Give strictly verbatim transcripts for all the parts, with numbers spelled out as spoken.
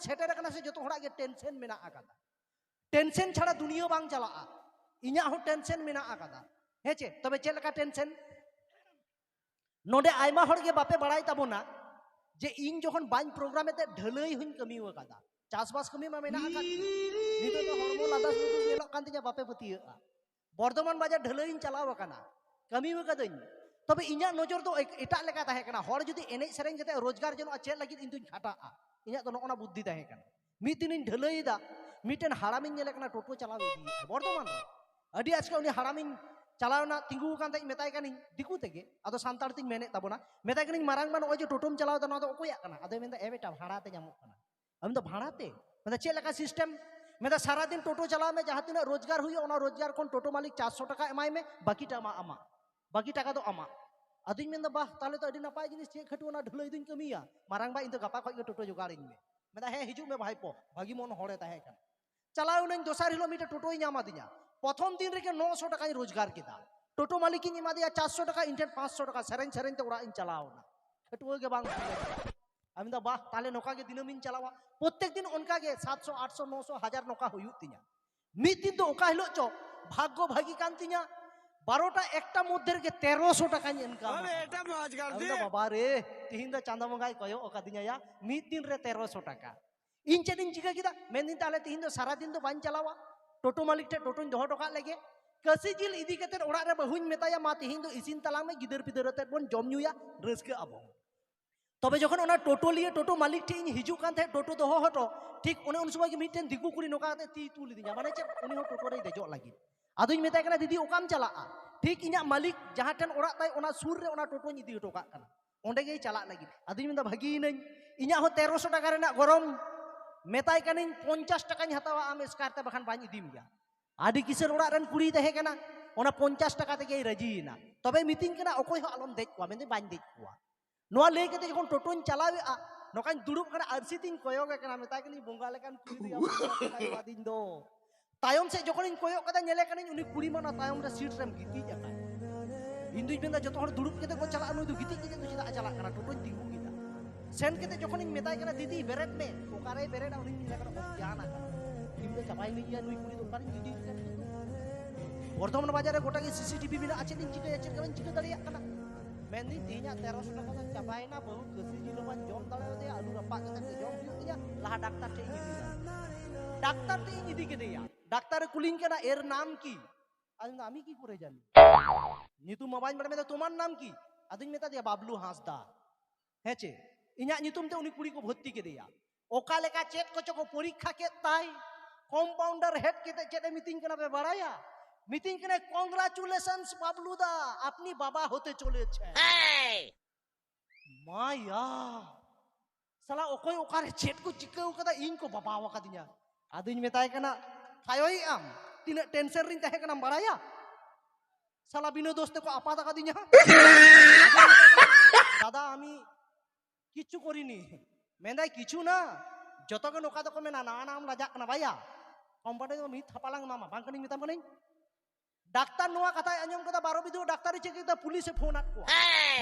ᱥᱮᱴᱮᱨ ᱟᱠᱟᱱᱟ ᱥᱮ ᱡᱚᱛᱚ ᱦᱚᱲᱟᱜ ᱜᱮ ᱴᱮᱱᱥᱮᱱ ᱢᱮᱱᱟᱜ ᱟᱠᱟᱫᱟ᱾ ᱴᱮᱱᱥᱮᱱ ᱪᱷᱟᱲᱟ ᱫᱩᱱᱤᱭᱟᱹ ᱵᱟᱝ ᱪᱟᱞᱟᱜᱼᱟ᱾ ᱤᱧᱟᱹᱜ ᱦᱚᱸ ᱴᱮᱱᱥᱮᱱ ᱢᱮᱱᱟᱜ ᱟᱠᱟᱫᱟ᱾ ᱦᱮᱸ ᱪᱮ? ᱛᱚᱵᱮ ᱪᱮᱫ ᱞᱮᱠᱟ ᱴᱮᱱᱥᱮᱱ? ᱱᱚᱰᱮ ᱟᱭᱢᱟ ᱦᱚᱲ ᱜᱮ ᱵᱟᱯᱮ ᱵᱟᱲᱟᱭ ᱛᱟᱵᱚᱱᱟ ᱡᱮ ᱤᱧ ᱡᱚᱠᱷᱚᱱ ᱵᱟᱹᱧ ᱯᱨᱳᱜᱨᱟᱢ ᱮᱫ ᱛᱟᱦᱮᱸᱫ, ᱰᱷᱟᱹᱞᱟᱹᱭ ᱦᱚᱸᱧ ᱠᱟᱹᱢᱤ ᱟᱠᱟᱫᱟ, ᱪᱟᱥᱵᱟᱥ ᱠᱟᱹᱢᱤ ᱢᱟ ᱢᱮᱱᱟᱜ ᱟᱠᱟᱫ ᱜᱮ᱾ ᱱᱤᱛᱚᱜ ᱫᱚ ᱦᱚᱲᱢᱚ ᱞᱟᱫᱟᱥ ᱞᱩᱫᱩᱥ ᱧᱮᱞᱚᱜ ᱠᱟᱱ ᱛᱤᱧᱟ, ᱵᱟᱯᱮ ᱯᱟᱹᱛᱭᱟᱹᱜᱼᱟ᱾ ᱵᱚᱨᱫᱷᱚᱢᱟᱱ ᱵᱟᱡᱟᱨ ᱰᱷᱟᱹᱞᱟᱹᱭ ᱤᱧ ᱪᱟᱞᱟᱣ ᱟᱠᱟᱱᱟ, ᱠᱟᱹᱢᱤ ᱟᱠᱟᱫᱟᱹᱧ᱾ ᱛᱚᱵᱮ ᱤᱧᱟᱹᱜ ᱱᱚᱡᱚᱨ ᱫᱚ ᱮᱴᱟᱜ ᱞᱮᱠᱟ ᱛᱟᱦᱮᱸ ᱠᱟᱱᱟ᱾ ᱦᱚᱲ ᱡᱩᱫᱤ ᱮᱱᱮᱡ ᱥᱮᱨᱮᱧ ᱠᱟᱛᱮ ᱨᱳᱡᱽᱜᱟᱨ ᱡᱚᱱᱚᱜᱼᱟ, ᱪᱮᱫ ᱞᱟᱹᱜᱤᱫ ᱤᱧ ᱫᱩᱧ ᱠᱷᱟᱴᱟᱜᱼᱟ? ᱤᱧᱟᱹᱜ ᱫᱚ ᱱᱚᱜᱼᱚ ᱱᱟ ᱵᱩᱫᱽᱫᱷᱤ ᱛᱟᱦᱮᱸ ᱠᱟᱱᱟ᱾ ᱢᱤᱫ ᱫᱤᱱᱤᱧ ᱰᱷᱟᱹᱞᱟᱹᱭ ᱮᱫᱟ, ᱢᱤᱫᱴᱮᱱ ᱦᱟᱲᱟᱢᱤᱧ ᱧᱮᱞᱮ ᱠᱟᱱᱟ, ᱴᱳᱴᱳ ᱪᱟᱞᱟᱣ ᱤᱫᱤᱭᱮᱫᱼᱟ ᱵᱚᱨᱫᱷᱚᱢᱟᱱ ᱨᱮ᱾ ᱟᱹᱰᱤ ᱟᱪᱠᱟ ᱩᱱᱤ ᱦᱟᱲᱟᱢᱤᱧ ᱪᱟᱞᱟᱣ ᱮᱱᱟ, ᱛᱤᱸᱜᱩ ᱟᱠᱟᱱ ᱛᱟᱦᱮᱸᱫ, ᱢᱮᱛᱟᱭ ᱠᱟᱹᱱᱟᱹᱧ ᱫᱤᱠᱩ ᱛᱮᱜᱮ, ᱟᱫᱚ ᱥᱟᱱᱛᱟᱲ ᱛᱤᱧ ᱢᱮᱱᱮᱫ ᱛᱟᱵᱚᱱᱟ, ᱢᱮᱛᱟᱭ ᱠᱟᱹᱱᱟᱹᱧ, "ᱢᱟᱨᱟᱝ ᱵᱟ, ᱱᱚᱜᱼᱚᱭ ᱡᱮ ᱴᱳᱴᱳᱢ ᱪᱟᱞᱟᱣ ᱮᱫᱟ, ᱱᱚᱣᱟ ᱫᱚ ᱚᱠᱚᱭᱟᱜ ᱠᱟᱱᱟ?" ᱟᱫᱚᱭ ᱢᱮᱱᱫᱟ, "ᱮ ᱵᱮᱴᱟ, ᱵᱷᱟᱲᱟ ᱛᱮ ᱧᱟᱢᱚᱜ ᱠᱟᱱᱟ᱾" ᱟᱢ ᱫᱚ ᱵᱷᱟᱲᱟ ᱛᱮ? ᱢᱮᱱᱫᱟ, "ᱪᱮᱫ ᱞᱮᱠᱟ ᱥᱤᱥᱴᱮᱢ?" ᱢᱮᱱᱫᱟ, "ᱥᱟᱨᱟᱫᱤᱱ ᱴᱳᱴᱳ ᱪᱟᱞᱟᱣ ᱢᱮ, ᱡᱟᱦᱟᱸ ᱛᱤᱱᱟᱹᱜ ᱨᱳᱡᱽᱜᱟᱨ ᱦᱩᱭᱩᱜᱼᱟ, ᱚᱱᱟ ᱨᱳᱡᱽᱜᱟᱨ ᱠᱷᱚᱱ ᱴᱳᱴᱳ ᱢᱟᱹᱞᱤᱠ ᱪᱟᱨᱥᱚ ᱴᱟᱠᱟ ᱮᱢᱟᱭ ᱢᱮ, ᱵᱟᱹᱠᱤ ᱴᱟᱠᱟ ᱢᱟ ᱟᱢᱟᱜ, ᱵᱟᱹᱠᱤ ᱴᱟᱠᱟ ᱫᱚ ᱟᱢᱟᱜ᱾" ᱟᱫᱚᱧ ᱢᱮᱱᱫᱟ, "ᱵᱟᱦ, ᱛᱟᱦᱚᱞᱮ ᱛᱚ ᱟᱹᱰᱤ ᱱᱟᱯᱟᱭ ᱡᱤᱱᱤᱥ, ᱪᱮᱫ ᱠᱷᱟᱹᱴᱩᱣᱟᱹ ᱚᱱᱟ ᱰᱷᱟᱹᱞᱟᱹᱭ ᱫᱚᱧ ᱠᱟᱹᱢᱤᱭᱟ, ᱢᱟᱨᱟᱝ ᱵᱟ, ᱤᱧ ᱫᱚ ᱜᱟᱯᱟ ᱠᱷᱚᱱ ᱜᱮ ᱴᱳᱴᱳ ᱡᱚᱜᱟᱲ ᱤᱧ ᱢᱮ᱾" ᱢᱮᱱᱫᱟ, "ᱦᱮᱸ, ᱦᱤᱡᱩᱜ ᱢᱮ ᱵᱷᱟᱭᱯᱚ᱾" ᱵᱷᱟᱹᱜᱤ ᱢᱚᱱ ᱦᱚᱲᱮ ᱛᱟᱦᱮᱸ ᱠᱟᱱᱟ᱾ ᱪᱟᱞᱟᱣ ᱮᱱᱟᱹᱧ, ᱫᱚᱥᱟᱨ ᱦᱤᱞᱳᱜ ᱢᱤᱫᱴᱮᱱ ᱴᱳᱴᱳᱭ ᱧᱟᱢ ᱟᱫᱤᱧᱟ᱾ ᱯᱨᱚᱛᱷᱚᱢ ᱫᱤᱱ ᱨᱮᱜᱮ ᱱᱚᱥᱚ ᱴᱟᱠᱟᱧ ᱨᱳᱡᱽᱜᱟᱨ ᱠᱮᱫᱟ᱾ ᱴᱳᱴᱳ ᱢᱟᱹᱞᱤᱠᱤᱧ ᱮᱢᱟ ᱫᱮᱭᱟ ᱪᱟᱨᱥᱚ ᱴᱟᱠᱟ, ᱤᱧ ᱴᱷᱮᱱ ᱯᱟᱸᱪᱥᱚ ᱴᱟᱠᱟ, ᱥᱮᱨᱮᱧ ᱥᱮᱨᱮᱧ ᱛᱮ ᱚᱲᱟᱜ ᱤᱧ ᱪᱟᱞᱟᱣ ᱮᱱᱟ᱾ ᱠᱷᱟᱹᱴᱩᱣᱟᱹ ᱜᱮ ᱵᱟᱝ ᱦᱩᱭ ᱞᱮᱱᱟ᱾ ᱟᱫᱚᱧ ᱢᱮᱱᱫᱟ, "ᱵᱟᱦ, ᱛᱟᱦᱞᱮ ᱱᱚᱝᱠᱟ ᱜᱮ ᱫᱤᱱᱟᱹᱢᱤᱧ ᱪᱟᱞᱟᱣᱟ᱾" ᱯᱨᱚᱛᱛᱮᱠ ᱫᱤᱱ ᱚᱱᱠᱟ ᱜᱮ ᱥᱟᱛᱥᱚ, ᱟᱴᱥᱚ, ᱱᱚᱥᱚ, ᱦᱟᱡᱟᱨ ᱱᱚᱝᱠᱟ ᱦᱩᱭᱩᱜ ᱛᱤᱧᱟ᱾ ᱢᱤᱫ ᱫᱤᱱ ᱫᱚ ᱚᱠᱟ ᱦᱤᱞᱳᱜ ᱪᱚ ᱵᱷᱟᱜᱽᱜᱚ ᱵᱷᱟᱹᱜᱤ ᱠᱟᱱ ᱛᱤᱧᱟ, ᱵᱟᱨᱚᱴᱟ ᱮᱠᱴᱟ ᱢᱚᱫᱽᱫᱷᱮ ᱨᱮᱜᱮ ᱛᱮᱨᱚᱥᱚ ᱴᱟᱠᱟᱧ ᱤᱱᱠᱟᱢ᱾ ᱟᱨᱮ, ᱮᱴᱟᱜ ᱢᱚᱡᱽ ᱜᱟᱨ ᱟᱫᱚᱧ ᱫᱤᱭᱮ᱾ ᱢᱮᱱᱫᱟ, "ᱵᱟᱵᱟ ᱨᱮ, ᱛᱤᱦᱤᱧ ᱫᱚ ᱪᱟᱸᱫᱚ ᱵᱚᱸᱜᱟᱭ ᱠᱚᱭᱚᱜ ᱟᱠᱟᱫᱤᱧᱟ ᱭᱟ, ᱢᱤᱫ ᱫᱤᱱ ᱨᱮ ᱛᱮᱨᱚᱥᱚ ᱴᱟᱠᱟ᱾" ᱤᱧ ᱪᱮᱫ ᱤᱧ ᱪᱤᱠᱟᱹ ᱠᱮᱫᱟ? ᱢᱮᱱᱫᱟᱹᱧ, "ᱛᱟᱦᱞᱮ ᱛᱤᱦᱤᱧ ᱫᱚ ᱥᱟᱨᱟ ᱫᱤᱱ ᱫᱚ ᱵᱟᱹᱧ ᱪᱟᱞᱟᱣᱟ, ᱴᱳᱴᱳ ᱢᱟᱹᱞᱤᱠ ᱴᱷᱮᱱ ᱴᱳᱴᱳᱧ ᱫᱚᱦᱚ ᱦᱚᱴᱚ ᱠᱟᱜ ᱞᱮᱜᱮ᱾ ᱠᱟᱹᱥᱤ ᱡᱤᱞ ᱤᱫᱤ ᱠᱟᱛᱮᱫ ᱚᱲᱟᱜ ᱨᱮ ᱵᱟᱹᱦᱩᱧ ᱢᱮᱛᱟᱭᱟ, 'ᱢᱟ, ᱛᱤᱦᱤᱧ ᱫᱚ ᱤᱥᱤᱱ ᱛᱟᱞᱟᱝ ᱢᱮ, ᱜᱤᱫᱟᱹᱨ ᱯᱤᱫᱟᱹᱨ ᱟᱛᱮᱫ ᱵᱚᱱ ᱡᱚᱢ ᱧᱩᱭᱟ, ᱨᱟᱹᱥᱠᱟᱹᱜ ᱟᱵᱚᱱ.'" ᱛᱚᱵᱮ ᱡᱚᱠᱷᱚᱱ ᱚᱱᱟ ᱴᱳᱴᱳ ᱞᱤᱭᱮ ᱴᱳᱴᱳ ᱢᱟᱹᱞᱤᱠ ᱴᱷᱮᱱ ᱤᱧ ᱦᱤᱡᱩᱜ ᱠᱟᱱ ᱛᱟᱦᱮᱸᱫ ᱴᱳᱴᱳ ᱫᱚᱦᱚ ᱦᱚᱴᱚ, ᱴᱷᱤᱠ ᱚᱱᱮ ᱩᱱ ᱥᱚᱢᱚᱭ ᱜᱮ ᱢᱤᱫᱴᱮᱱ ᱫᱤᱠᱩ ᱠᱩᱲᱤ ᱱᱚᱝᱠᱟ ᱠᱟᱛᱮ ᱛᱤ ᱛᱩᱞ ᱤᱫᱤᱧᱟ, ᱢᱟᱱᱮ ᱪᱮᱫ, ᱩᱱᱤ ᱦᱚᱸ ᱴᱳᱴᱳ ᱨᱮᱭ ᱫᱮᱡᱚᱜ ᱞᱟᱹᱜᱤᱫ᱾ ᱟᱫᱚᱧ ᱢᱮᱛᱟᱭ ᱠᱟᱱᱟ, "ᱫᱤᱫᱤ, ᱚᱠᱟᱢ ᱪᱟᱞᱟᱜᱼᱟ?" ᱴᱷᱤᱠ ᱤᱧᱟᱹᱜ ᱢᱟᱹᱞᱤᱠ ᱡᱟᱦᱟᱸ ᱴᱷᱮᱱ ᱚᱲᱟᱜ ᱛᱟᱭ, ᱚᱱᱟ ᱥᱩᱨ ᱨᱮ ᱚᱱᱟ ᱴᱳᱴᱳᱧ ᱤᱫᱤ ᱦᱚᱴᱚ ᱠᱟᱜ ᱠᱟᱱᱟ, ᱚᱸᱰᱮ ᱜᱮᱭ ᱪᱟᱞᱟᱜ ᱞᱟᱹᱜᱤᱫ᱾ ᱟᱫᱚᱧ ᱢᱮᱱᱫᱟ, "ᱵᱷᱟᱹᱜᱤᱭᱮᱱᱟᱹᱧ, ᱤᱧᱟᱹᱜ ᱦᱚᱸ ᱛᱮᱨᱚᱥᱚ ᱴᱟᱠᱟ ᱨᱮᱱᱟᱜ ᱜᱚᱨᱚᱢ ᱢᱮᱛᱟᱭ ᱠᱟᱹᱱᱟᱹᱧ, 'ᱯᱚᱧᱪᱟᱥ ᱴᱟᱠᱟᱧ ᱦᱟᱛᱟᱣᱟ ᱟᱢ ᱮᱥᱠᱟᱨ ᱛᱮ, ᱵᱟᱠᱷᱟᱱ ᱵᱟᱹᱧ ᱤᱫᱤ ᱢᱮᱭᱟ.'" ᱟᱹᱰᱤ ᱠᱤᱥᱟᱹᱬ ᱚᱲᱟᱜ ᱨᱮᱱ ᱠᱩᱲᱤᱭ ᱛᱟᱦᱮᱸ ᱠᱟᱱᱟ, ᱚᱱᱟ ᱯᱚᱧᱪᱟᱥ ᱴᱟᱠᱟ ᱛᱮᱜᱮᱭ ᱨᱟᱹᱡᱤᱭᱮᱱᱟ᱾ ᱛᱚᱵᱮ ᱢᱤᱛᱟᱹᱧ ᱠᱟᱱᱟ, "ᱚᱠᱚᱭ ᱦᱚᱸ ᱟᱞᱚᱢ ᱫᱮᱡ ᱠᱚᱣᱟ", ᱢᱮᱱᱫᱟᱹᱧ, "ᱵᱟᱹᱧ ᱫᱮᱡ ᱠᱚᱣᱟ᱾" ᱱᱚᱣᱟ ᱞᱟᱹᱭ ᱠᱟᱛᱮ ᱡᱚᱠᱷᱚᱱ ᱴᱳᱴᱳᱧ ᱪᱟᱞᱟᱣᱮᱫᱼᱟ, ᱱᱚᱝᱠᱟᱧ ᱫᱩᱲᱩᱵ ᱠᱟᱱᱟ, ᱟᱹᱨᱥᱤ ᱛᱤᱧ ᱠᱚᱭᱚᱜᱮ ᱠᱟᱱᱟ, ᱢᱮᱛᱟᱭ ᱠᱟᱹᱱᱟᱹᱧ, "ᱵᱚᱸᱜᱟ ᱞᱮᱠᱟᱱ ᱠᱩᱲᱤ ᱫᱚᱭᱟ, ᱯᱚᱧᱪᱟᱥ ᱴᱟᱠᱟᱭ ᱮᱢᱟᱫᱤᱧ ᱫᱚ᱾" ᱛᱟᱭᱚᱢ ᱥᱮᱫ ᱡᱚᱠᱷᱚᱱᱤᱧ ᱠᱚᱭᱚᱜ ᱠᱟᱫᱟ, ᱧᱮᱞᱮ ᱠᱟᱹᱱᱟᱹᱧ ᱩᱱᱤ ᱠᱩᱲᱤ ᱢᱟ ᱚᱱᱟ ᱛᱟᱭᱚᱢ ᱨᱮ ᱥᱤᱴ ᱨᱮᱢ ᱜᱤᱛᱤᱡ ᱟᱠᱟᱱ᱾ ᱤᱧ ᱫᱩᱧ ᱢᱮᱱᱫᱟ, ᱡᱚᱛᱚ ᱦᱚᱲ ᱫᱩᱲᱩᱵ ᱠᱟᱛᱮ ᱠᱚ ᱪᱟᱞᱟᱜᱼᱟ, ᱱᱩᱭ ᱫᱚ ᱜᱤᱛᱤᱡ ᱠᱟᱛᱮ ᱫᱚ ᱪᱮᱫᱟᱜ ᱮ ᱪᱟᱞᱟᱜ ᱠᱟᱱᱟ? ᱴᱳᱴᱳᱧ ᱛᱤᱸᱜᱩ ᱠᱮᱫᱟ᱾ ᱥᱮᱱ ᱠᱟᱛᱮ ᱡᱚᱠᱷᱚᱱᱤᱧ ᱢᱮᱛᱟᱭ ᱠᱟᱱᱟ, "ᱫᱤᱫᱤ, ᱵᱮᱨᱮᱫ ᱢᱮ", ᱚᱠᱟᱨᱮᱭ ᱵᱮᱨᱮᱫᱟ? ᱩᱱᱤᱧ ᱢᱮᱛᱟᱭ ᱠᱟᱱᱟ, "ᱚᱠᱟ ᱜᱮᱭᱟᱱ ᱟᱠᱟᱱᱟ, ᱤᱧ ᱫᱚ ᱪᱟᱵᱟᱭ ᱢᱮ ᱜᱮᱭᱟ ᱱᱩᱭ ᱠᱩᱲᱤ ᱫᱚ, ᱚᱠᱟᱨᱮᱧ ᱤᱫᱤᱭᱮ ᱠᱟᱱᱟ?" ᱵᱚᱨᱫᱷᱚᱢᱟᱱ ᱵᱟᱡᱟᱨ ᱨᱮ ᱜᱚᱴᱟ ᱜᱮ ᱥᱤᱥᱤᱴᱤᱵᱷᱤ ᱢᱮᱱᱟᱜᱼᱟ, ᱪᱮᱫ ᱤᱧ ᱪᱤᱠᱟᱹᱭᱟ? ᱪᱮᱫ ᱜᱮ ᱵᱟᱹᱧ ᱪᱤᱠᱟᱹ ᱫᱟᱲᱮᱭᱟᱜ ᱠᱟᱱᱟ᱾ ᱢᱮᱱᱫᱟᱹᱧ, "ᱛᱮᱦᱮᱧᱟᱜ ᱛᱮᱨᱚᱥᱚ ᱴᱟᱠᱟ ᱫᱚ ᱪᱟᱵᱟᱭᱮᱱᱟ, ᱵᱟᱹᱦᱩ ᱠᱟᱹᱥᱤ ᱡᱤᱞ ᱦᱚᱸ ᱵᱟᱹᱧ ᱡᱚᱢ ᱫᱟᱲᱮᱭᱟᱫᱮᱭᱟ, ᱟᱹᱞᱩ ᱨᱟᱯᱟᱜ ᱠᱟᱛᱮ ᱜᱮ ᱡᱚᱢ ᱦᱩᱭᱩᱜ ᱛᱤᱧᱟ, ᱞᱟᱦᱟ ᱰᱟᱠᱛᱟᱨ ᱴᱷᱮᱱ ᱤᱧ ᱤᱫᱤᱭᱟ, ᱰᱟᱠᱛᱟᱨ ᱴᱷᱮᱱ ᱤᱧ ᱤᱫᱤ ᱠᱮᱫᱮᱭᱟ, ᱰᱟᱠᱛᱟᱨᱮ ᱠᱩᱞᱤᱧ ᱠᱟᱱᱟ, 'এর নাম কি?' ᱟᱫᱚᱧ ᱢᱮᱱᱫᱟ, 'আমি কি করে জানি? ᱧᱩᱛᱩᱢ ᱢᱟ ᱵᱟᱹᱧ ᱵᱟᱲᱟᱭᱟ᱾ ᱢᱮᱱᱫᱟ, 'তোমার নাম কি?' ᱟᱫᱚᱧ ᱢᱮᱛᱟ ᱫᱮᱭᱟ, 'বাবᱞᱩ ᱦᱟᱸᱥᱫᱟ'᱾ ᱦᱮᱸ ᱪᱮ? ᱤᱧᱟᱹᱜ ᱧᱩᱛᱩᱢ ᱛᱮ ᱩᱱᱤ ᱠᱩᱲᱤ ᱠᱚ ᱵᱷᱚᱨᱛᱤ ᱠᱮᱫᱮᱭᱟ᱾ ᱚᱠᱟ ᱞᱮᱠᱟ ᱪᱮᱫ ᱠᱚᱪᱚ ᱠᱚ ᱯᱚᱨᱤᱠᱠᱷᱟ ᱠᱮᱫ ᱛᱟᱭ, ᱠᱚᱢᱯᱟᱣᱩᱱᱰᱟᱨ ᱦᱮᱰ ᱠᱟᱛᱮ ᱪᱮᱫ ᱮ ᱢᱤᱛᱟᱹᱧ ᱠᱟᱱᱟ ᱯᱮ ᱵᱟᱲᱟᱭᱟ? ᱢᱤᱛᱟᱹᱧ ᱠᱟᱱᱟᱭ, "ᱠᱚᱝᱜᱨᱟᱪᱩᱞᱮᱥᱚᱱᱥ ᱵᱟᱵᱞᱩ ᱫᱟ, ᱟᱯᱱᱤ ᱵᱟᱵᱟ ᱦᱚᱛᱮ ᱪᱚᱞᱮᱪᱷᱮ᱾" ᱢᱟᱭᱟ, ᱥᱟᱞᱟ ᱚᱠᱚᱭ ᱚᱠᱟᱨᱮ ᱪᱮᱫ ᱠᱚ ᱪᱤᱠᱟᱹᱣ ᱠᱟᱫᱟ, ᱤᱧ ᱠᱚ ᱵᱟᱵᱟᱣ ᱟᱠᱟᱫᱤᱧᱟ᱾ ᱟᱫᱚᱧ ᱢᱮᱛᱟᱭ ᱠᱟᱱᱟ, "ᱛᱷᱟᱭᱚᱭᱮᱫ ᱟᱢ? ᱛᱤᱱᱟᱹᱜ ᱴᱮᱱᱥᱮᱱ ᱨᱤᱧ ᱛᱟᱦᱮᱸ ᱠᱟᱱᱟᱢ ᱵᱟᱲᱟᱭᱟ?" ᱥᱟᱞᱟ ᱵᱤᱱᱟᱹ ᱫᱳᱥ ᱛᱮᱠᱚ ᱟᱯᱟᱛ ᱟᱠᱟᱫᱤᱧᱟ᱾ ᱫᱟᱫᱟ, ᱟᱢᱤ ᱠᱤᱪᱷᱩ ᱠᱚᱨᱤᱱᱤ᱾ ᱢᱮᱱᱫᱟᱭ, "ᱠᱤᱪᱷᱩ ᱱᱟ, ᱡᱚᱛᱚ ᱜᱮ ᱱᱚᱝᱠᱟ ᱫᱚᱠᱚ ᱢᱮᱱᱟ, ᱱᱟᱣᱟ ᱱᱟᱣᱟᱢ ᱞᱟᱡᱟᱜ ᱠᱟᱱᱟ ᱵᱟᱭᱟ᱾ ᱠᱚᱢᱯᱟᱣᱩᱱᱰᱟᱨ ᱫᱚ ᱢᱤᱫ ᱛᱷᱟᱯᱟ ᱞᱟᱝ ᱮᱢᱟᱢᱟ, ᱵᱟᱝ ᱠᱟᱹᱱᱟᱹᱧ ᱢᱮᱛᱟᱢ ᱠᱟᱹᱱᱟᱹᱧ?" ᱰᱟᱠᱛᱟᱨ ᱱᱚᱣᱟ ᱠᱟᱛᱷᱟᱭ ᱟᱸᱡᱚᱢ ᱠᱮᱫᱟ, ᱵᱟᱨᱚ ᱵᱤᱫᱷᱩ ᱰᱟᱠᱛᱟᱨ ᱮ ᱪᱮᱫ ᱠᱮᱫᱟ, ᱯᱩᱞᱤᱥ ᱮ ᱯᱷᱳᱱ ᱟᱫ ᱠᱚᱣᱟ᱾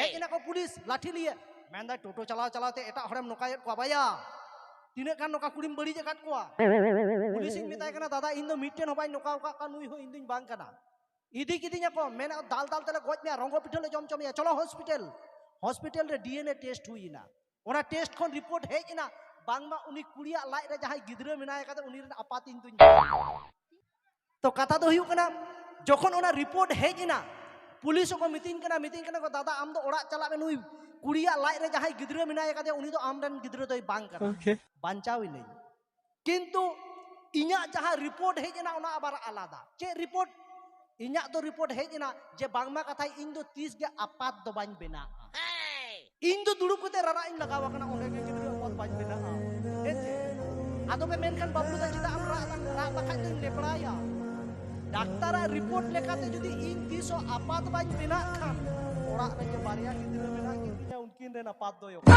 ᱦᱮᱡ ᱮᱱᱟ ᱠᱚ ᱯᱩᱞᱤᱥ, ᱞᱟᱴᱷᱤ ᱞᱤᱭᱮ᱾ ᱢᱮᱱᱫᱟᱭ, "ᱴᱳᱴᱳ ᱪᱟᱞᱟᱣ ᱪᱟᱞᱟᱣ ᱛᱮ ᱮᱴᱟᱜ ᱦᱚᱲᱮᱢ ᱱᱚᱝᱠᱟᱭᱮᱫ ᱠᱚᱣᱟ ᱵᱟᱭᱟ, ᱛᱤᱱᱟᱹᱜ ᱜᱟᱱ ᱱᱚᱝᱠᱟ ᱠᱩᱲᱤᱢ ᱵᱟᱹᱲᱤᱡ ᱟᱠᱟᱫ ᱠᱚᱣᱟ?" ᱯᱩᱞᱤᱥᱤᱧ ᱢᱮᱛᱟᱭ ᱠᱟᱱᱟ, "ᱫᱟᱫᱟ, ᱤᱧ ᱫᱚ ᱢᱤᱫᱴᱮᱱ ᱦᱚᱸ ᱵᱟᱹᱧ ᱱᱚᱝᱠᱟ ᱟᱠᱟᱫ ᱠᱚᱣᱟ, ᱱᱩᱭ ᱦᱚᱸ ᱤᱧ ᱫᱚᱧ ᱵᱟᱝ ᱠᱟᱱᱟ᱾" ᱤᱫᱤ ᱠᱤᱫᱤᱧᱟ ᱠᱚ, ᱢᱮᱱᱟ, "ᱫᱟᱞ ᱫᱟᱞ ᱛᱮᱞᱮ ᱜᱚᱡ ᱢᱮᱭᱟ, ᱨᱚᱝᱜᱚ ᱯᱤᱴᱷᱟᱹ ᱞᱮ ᱡᱚᱢ ᱦᱚᱪᱚ ᱢᱮᱭᱟ, ᱪᱚᱞᱚ ᱦᱚᱥᱯᱤᱴᱟᱞ᱾" ᱦᱚᱥᱯᱤᱴᱟᱞ ᱨᱮ ᱰᱤ ᱮᱱ ᱮ ᱴᱮᱥᱴ ᱦᱩᱭ ᱮᱱᱟ᱾ ᱚᱱᱟ ᱴᱮᱥᱴ ᱠᱷᱚᱱ ᱨᱤᱯᱳᱨᱴ ᱦᱮᱡ ᱮᱱᱟ, ᱵᱟᱝᱢᱟ ᱩᱱᱤ ᱠᱩᱲᱤᱭᱟᱜ ᱞᱟᱡ ᱨᱮ ᱡᱟᱦᱟᱸᱭ ᱜᱤᱫᱽᱨᱟᱹ ᱢᱮᱱᱟᱭ ᱠᱟᱫᱮ, ᱩᱱᱤ ᱨᱮᱱ ᱟᱯᱟᱛ ᱤᱧ ᱫᱩᱧ᱾ ᱛᱚ ᱠᱟᱛᱷᱟ ᱫᱚ ᱦᱩᱭᱩᱜ ᱠᱟᱱᱟ, ᱡᱚᱠᱷᱚᱱ ᱚᱱᱟ ᱨᱤᱯᱳᱨᱴ ᱦᱮᱡ ᱮᱱᱟ, ᱯᱩᱞᱤᱥ ᱦᱚᱸᱠᱚ ᱢᱤᱛᱟᱹᱧ ᱠᱟᱱᱟ, ᱢᱤᱛᱟᱹᱧ ᱠᱟᱱᱟ ᱠᱚ, "ᱫᱟᱫᱟ, ᱟᱢ ᱫᱚ ᱚᱲᱟᱜ ᱪᱟᱞᱟᱜ ᱢᱮ, ᱱᱩᱭ ᱠᱩᱲᱤᱭᱟᱜ ᱞᱟᱡ ᱨᱮ ᱡᱟᱦᱟᱸᱭ ᱜᱤᱫᱽᱨᱟᱹ ᱢᱮᱱᱟᱭ ᱠᱟᱫᱮᱭᱟ, ᱩᱱᱤ ᱫᱚ ᱟᱢ ᱨᱮᱱ ᱜᱤᱫᱽᱨᱟᱹ ᱫᱚᱭ ᱵᱟᱝ ᱠᱟᱱᱟ᱾" ᱵᱟᱧᱪᱟᱣ ᱮᱱᱟᱹᱧ᱾ ᱠᱤᱱᱛᱩ ᱤᱧᱟᱹᱜ ᱡᱟᱦᱟᱸ ᱨᱤᱯᱳᱨᱴ ᱦᱮᱡ ᱮᱱᱟ, ᱚᱱᱟ ᱟᱵᱟᱨ ᱟᱞᱟᱫᱟ᱾ ᱪᱮᱫ ᱨᱤᱯᱳᱨᱴ? ᱤᱧᱟᱹᱜ ᱫᱚ ᱨᱤᱯᱳᱨᱴ ᱦᱮᱡ ᱮᱱᱟ ᱡᱮ ᱵᱟᱝᱢᱟ ᱠᱟᱛᱷᱟᱭ, ᱤᱧ ᱫᱚ ᱛᱤᱥ ᱜᱮ ᱟᱯᱟᱛ ᱫᱚ ᱵᱟᱹᱧ ᱵᱮᱱᱟᱜᱼᱟ᱾ ᱤᱧ ᱫᱚ ᱫᱩᱲᱩᱵ ᱠᱟᱛᱮ ᱨᱟᱨᱟᱜ ᱤᱧ ᱞᱟᱜᱟᱣ ᱟᱠᱟᱱᱟ, ᱚᱸᱰᱮ ᱜᱮ ᱜᱤᱫᱽᱨᱟᱹ ᱟᱯᱟᱛ ᱵᱟᱹᱧ ᱵᱮᱱᱟᱜᱼᱟ᱾ ᱦᱮᱸ ᱪᱮ? ᱟᱫᱚ ᱯᱮ ᱢᱮᱱᱠᱷᱟᱱ, "ᱵᱟᱹᱵᱞᱩ ᱫᱟ, ᱪᱮᱫᱟᱜ ᱮᱢ ᱨᱟᱜ ᱮᱫᱟ? ᱨᱟᱜ ᱵᱟᱠᱷᱟᱡ ᱫᱚᱧ ᱞᱮᱯᱲᱟᱭᱟ᱾ ᱰᱟᱠᱛᱟᱨᱟᱜ ᱨᱤᱯᱳᱨᱴ ᱞᱮᱠᱟᱛᱮ ᱡᱩᱫᱤ ᱤᱧ ᱛᱤᱥ ᱦᱚᱸ ᱟᱯᱟᱛ ᱵᱟᱹᱧ ᱵᱮᱱᱟᱜ ᱠᱷᱟᱱ, ᱚᱲᱟᱜ ᱨᱮ ᱡᱮ ᱵᱟᱨᱭᱟ ᱜᱤᱫᱽᱨᱟᱹ ᱢᱮᱱᱟᱜ ᱠᱤᱱ ᱛᱤᱧᱟ, ᱩᱱᱠᱤᱱ ᱨᱮᱱ ᱟᱯᱟᱛ ᱫᱚᱭ ᱚᱠᱚᱭ?"